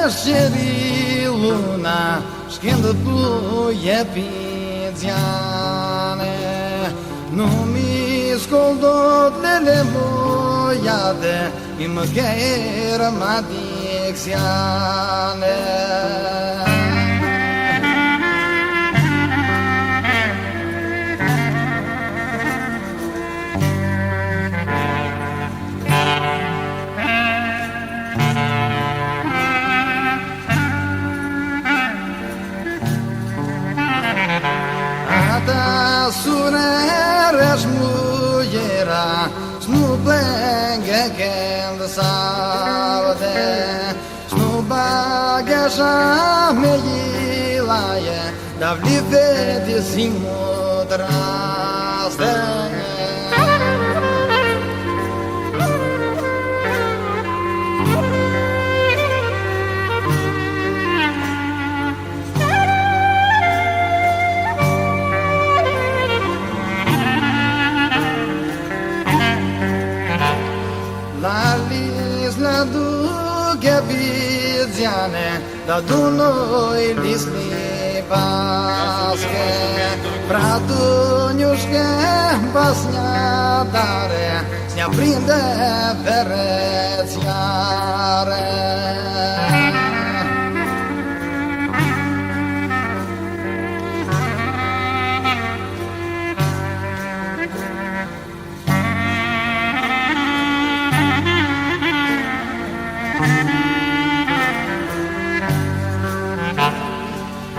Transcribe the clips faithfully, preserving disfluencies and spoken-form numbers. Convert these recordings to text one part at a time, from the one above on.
Sheri luna, sh-cãndã plui pi dzeani, nu mi scol dot lele moiate, mi mãcãirã ma di xeani. A ta surera sh-muljera, s-nu plãngã cãndu s-audã, s-nu bagã asha meilaie, da vli vedi s-nji mutrastã. Lali s-li aducã pi dzeani, da dunoi li s-li pascã, pra dunjushca pasnja tari, s-nj-aprindã vãrã tsearã.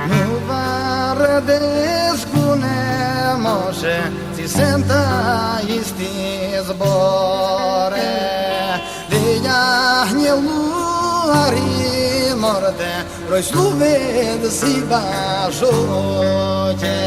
Nu va rãdescu, nã moshi, tsi sãntu aisti zbori, di ea nji lu ari morti, vroi s-lu ved s-hibã agiuti.